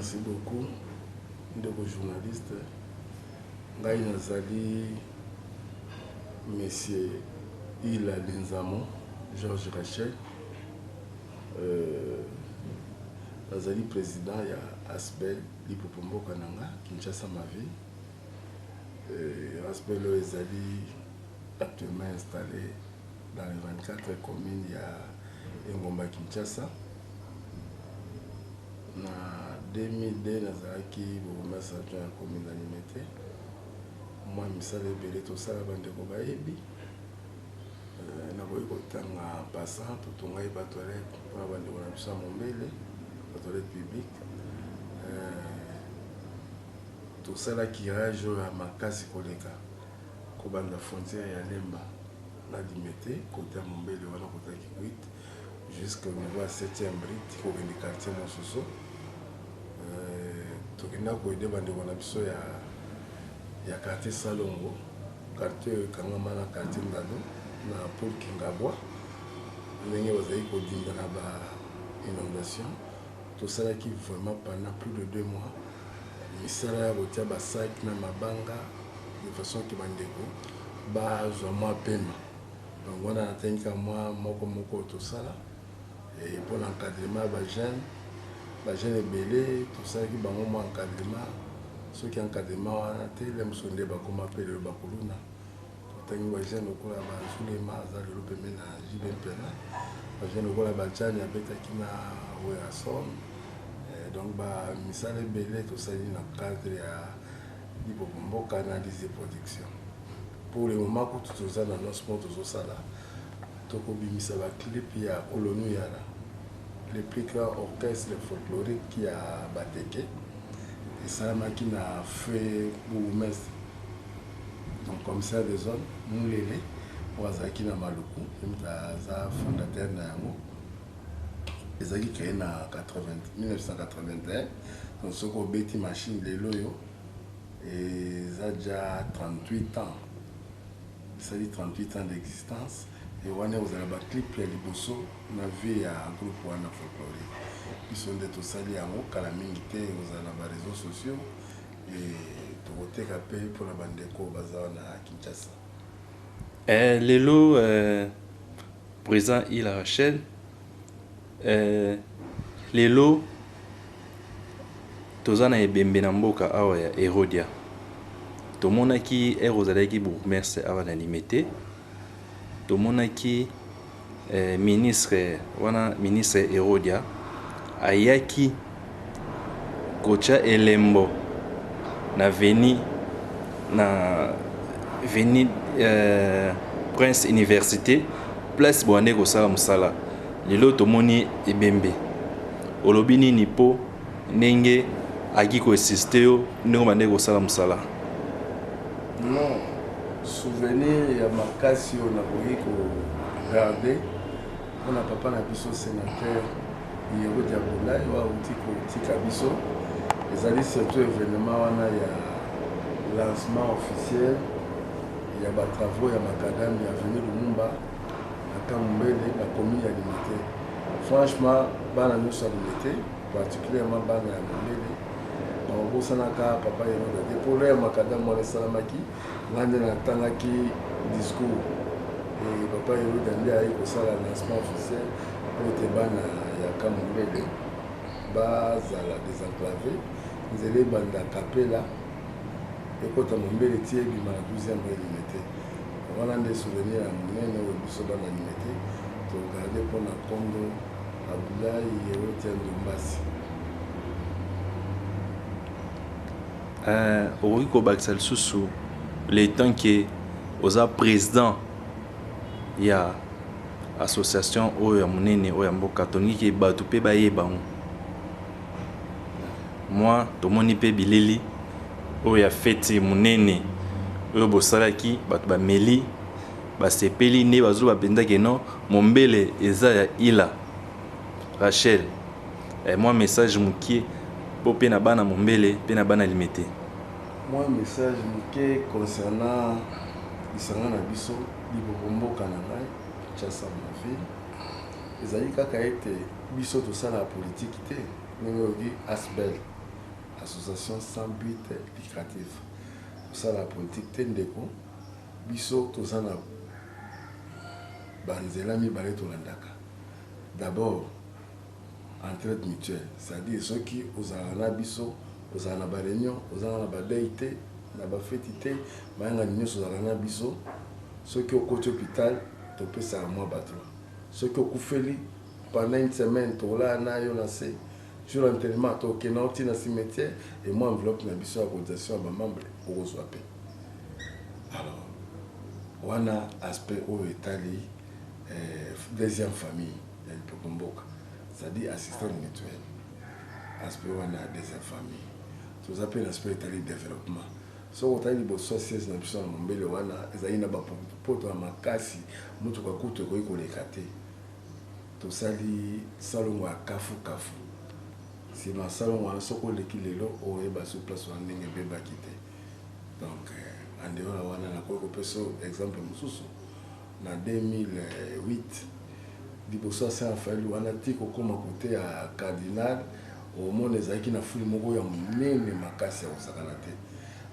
Merci beaucoup ndeko journaliste. Ngai nazali monsieur Ila Lenzamo Georges Rachel. Nazali president ya Asbel Lipopo Mboka na nga Kinshasa ma ville. Asbel oyo ezali actuellement installé dans les 24 communes ya engumba Kinshasa. Na 2002 nazalaki bourgmestre adjoint ya commune ya Limete. Mwa misala ebele tosala bandeko bayebi. Nakoki kotanga en passant, totongaki ba toilettes mpona bandeko na biso ya Mombele, ba toilettes publiques. Tosala curage oyo ya makasi koleka kobanda frontière ya Lemba na Limete côté ya Mombele wana côté ya Kikwit jusqu'au niveau ya 7e rue ti kokende quartier mosusu. Tokenda koaider bandeko na biso ya quartier Salongo, quartier oyo ekangama na quartier Ndalo na Paul Kingabwa, ndenge bazali kodinda na ba inondation. Tosalaki vraiment pendant plus de 2 mois misala ya kotia ba sac na mabanga de façon que bandeko bazwa mwa pema. Donc wana natangi kaka mwa moko moko oyo tosala. Et pour l'encadrement ya ba jeunes, ba jeunes ebele tosalaki bango mwa encadrement. Soki encadrement wana te, le mosusu nde bakoma mpe lelo bakuluna. Totangi ba jeunes lokola ba Zulema aza lelo pembeni na JB Mpiana, ba jeunes lokola ba Jani abetaki na Werrason. Donc ba misala ebele tosali na cadre ya Lipopo Mboka na Lize Production. Pour le moment kutu toza na lancement tozosala, tokobimisa ba clip ya Olonu Yala, le plus grand orchestre folklorique ya Bateke, esalamaki na feu bourgmestre, donc commissaire de zone Mulele oyo azalaki na Maluku, ye moto aza fondateur na yango. Ezalaki créé na 1981. Donc soki obeti machine lelo oyo eza déjà 38 ans, esali 38 ans d'existence. Et wana ekozala ba clip ya liboso na vie ya groupe wana folklorique. Biso nde tosali yango kala mingi te, ekozala na ba réseaux sociaux et tokoteka mpe mpona bandeko baza na Kinshasa. Lelo président Ila Rachel, lelo toza na ebembe na mboka awa ya Yerodia. Tomonaki ere ozalaki bourgmestre awa na Limete, tomonaki ministre wana, ministre Yerodia ayaki kotia elembo na veni Prince Université, place boande kosala mosala. Lelo tomoni ebembe, olobi nini mpo ndenge aki koassister yo ndenge obandeki kosala mosala? Non, souvenir ya makasi oyo nakoki kogarder mpona papa na biso sénateur Yerodia Bulai oyo awuti kotika biso, ezali surtout événement wana ya lancement officiel ya batravaux ya macadam ya avenue Lumumba na Kamumbele na commune ya Limete. Franchement, bana nyonso ya Limete, particulièrement bana ya Mombele, bakobosanaka papa Yerodia te. Polo ya macadam wana esalamaki, ngai nde natangaki discours e papa Yerodia nde aye kosala lancement officiel po ete bana ya Kamumbele bazala désenclavé, nzela ebanda Kapela ekota Mombele ti ebima na 12e rue Limete. Wana nde souvenir ya monene oyo biso bana Limete togarder mpona nkondo Abdoulaye Yerodia Ndombasi. Okoki kobakisa lisusu le temps ke oza président ya association oyo ya monene oyo ya mboka, tolingi ke bato mpe bayeba yango. Mwa tomoni mpe bilili oyo ya feti monene oyo bosalaki, bato bameli basepeli nde bazoloba mpenza ke non, Mombele eza ya Ila Rachel. Mwa message mokie mpo mpe na bana Mombele mpe na bana Limete. Mwa message moke concernant lisanga na biso Lipopo Mboka na ngai Kinshasa ma ville, ezali kaka ete biso tosalaka politiki te ndenge oyoki Asbel. Association sans but lucratif. Tosala politique te ndeko. Biso toza na banzela mibale tolandaka. D'abord, entraide mutuelle, c'est-à-dire soki ozalaka na biso, ozala na ba réunion, ozalaka na ba deuil te, na ba feti te, mayangani nyonso ozalaka na biso. Soki okoti hôpital, topesaka mwa ba droit. Soki okufeli pendant une semaine, tokolala na yo na se. Jour enterrement, tokenda oti na cimetière et mwa enveloppe na biso ya cotisation ya ba membre okozwa pe. Alors wana aspect oyo etali deuxième famille ya Lipopo Mboka, c'est-à-dire assistance mutuelle. Aspect wana ya deuxième famille. Toza pe na aspect etali développement. Soki otali liboso ya siège na biso na Mombele wana ezali na bapoto ya makasi, motuka kutu ekoki koleka te. Tosali salongo ya kafu kafu. Sima salongo wana soki oleki lelo oyeba sur place wana ndenge ebebaki te. Donc en dehors ya wana nakoki kopesa exemple mosusu na 2008 liboso ya Saint Raphaël wana ti kokoma kote ya cardinal, omona ezalaki na fulu moko ya monene makasi ya kosakana te.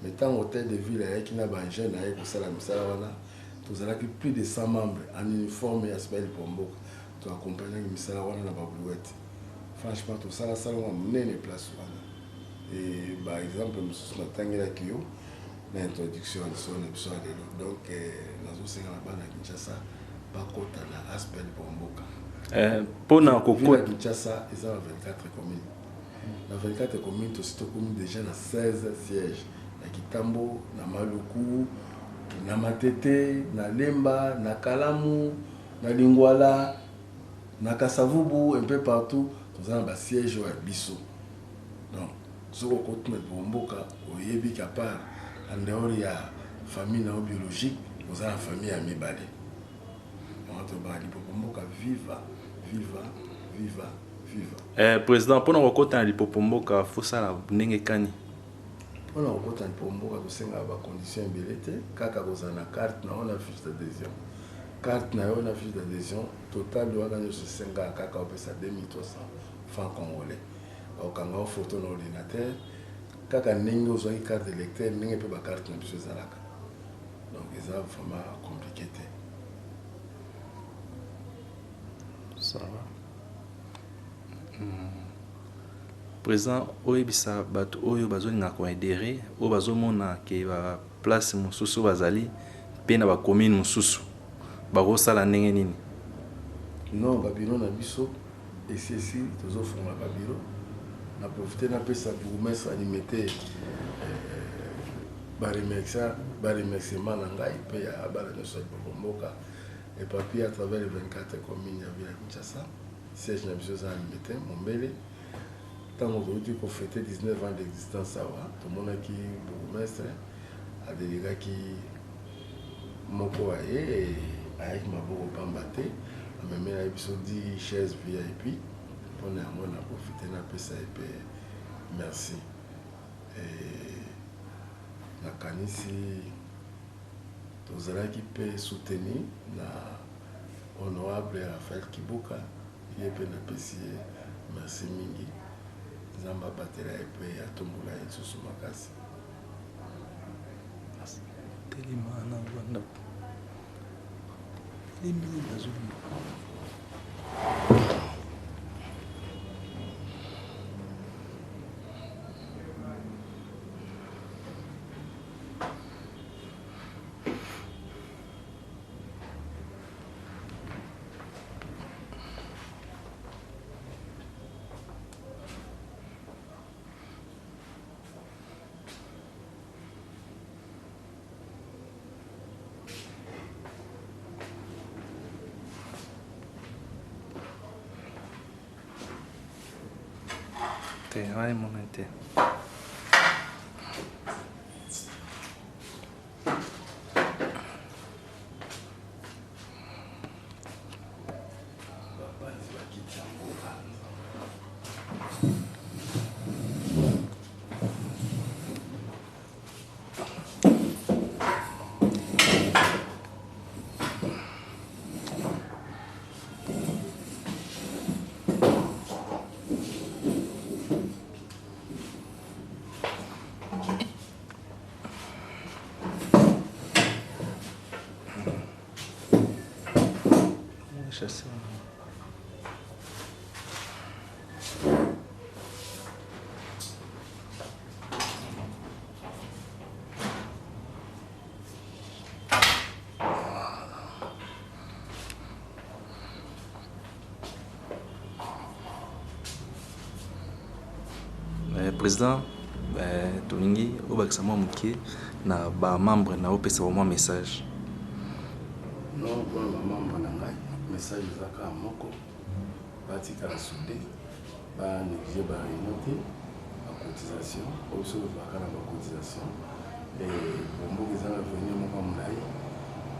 Mais ntango hôtel de ville ayaki na ba engin na ye kosala misala wana, tozalaki plus de 100 membres en uniforme ya Sibali Pomboka, to accompagnaki misala wana na ba brouette. Franchement tosala salongo ya monene place wana. Et ba exemple mosusu natangelaki yo na introduction ya lisolo na biso ya lelo. Donc nazosenga na bana Kinshasa bakota na Aspel Pomboka. Mpona kokota Kinshasa eza na 24 communes. Na 24 communes tosi tokomi déjà na 16 sièges na Kitambo, na Maluku, na Matete, na Lemba, na Kalamu, na Lingwala, na Kasavubu, un peu partout toza na ba siège oyo ya biso. Donc soki okoti na Pomboka oyebi qu'à part en dehors ya famille na yo biologique oza na famille ya mibale. Donc tobaka Lipopo Mboka viva viva viva viva. Président, mpona kokota na Lipopo Mboka fosala ndenge kani? Mpona kokota na Lipopo Mboka tosengaka ba condition ebele te, kaka kozala na carte na yo na fiche d'adhésion. Carte na yo na fiche d'adhésion total wana nyonso esengaka kaka opesa 2300 francs congolais. Bakokanga yo photo na ordinateur kaka ndenge ozwaki carte d'électeur, ndenge mpe ba carte na biso ezalaka. Donc eza vraiment compliqué te. Ça va. Président, oyebisa bato oyo bazolinga koadhérer, oyo bazomona ke ba place mosusu bazali mpe na bacommune mosusu bakosala ndenge nini? Non, babiro na biso esi esi tozofongola babiro. Na profite napesa bourgmestre Limete ba remerciement na ngai mpe ya bana nyonso ya Lipopo Mboka epapi à travers les 24 communes ya ville ya Kinshasa. Siège na biso eza na Limete Mombele. Ntango touti kofêter 19 ans d'existence awa, tomonaki bourgmestre adelegaki moko aye, ayaki maboko pamba te, amemelaki biso 10 chaises VIP. Mpona yango na profite napesa ye mpe merci. Nakanisi tozalaki mpe soutenu na honorable Raphaël Kibuka, ye mpe napesi ye merci mingi. Nzambe abatela ye mpe atombola ye lisusu makasi. Telema na Rwanda. Telemi nazomona. Te, wana emonani te. Bapanzi bakiti ya mboka. Chasse. Eh, président eh, tolingi obakisa mwa moke na bamembre na opesa mwa message. Non, mpona bamembre na ngai, message eza kaka moko: batikala soudé, banéglige baréunion te, bacotisation oyo biso tozalaka na bacotisation. Bomboka eza na avenir moko ya molai.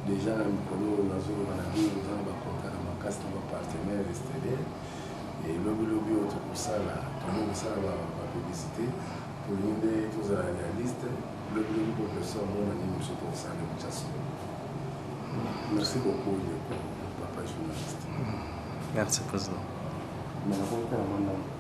Déjà na mikolo oyo nazoloba na bino, toza na bacontact na makasi na bapartenaire extérieur. Elobilobi oyo tokosala, tolingi kosala bapublicité, tolingi nde tozala réaliste. Lobilobi population amona nini biso tokosala na Kinshasa. Merci beaucoup, ndeko papa journaliste. Merci, président. Mais nakokotala mwa ndambo.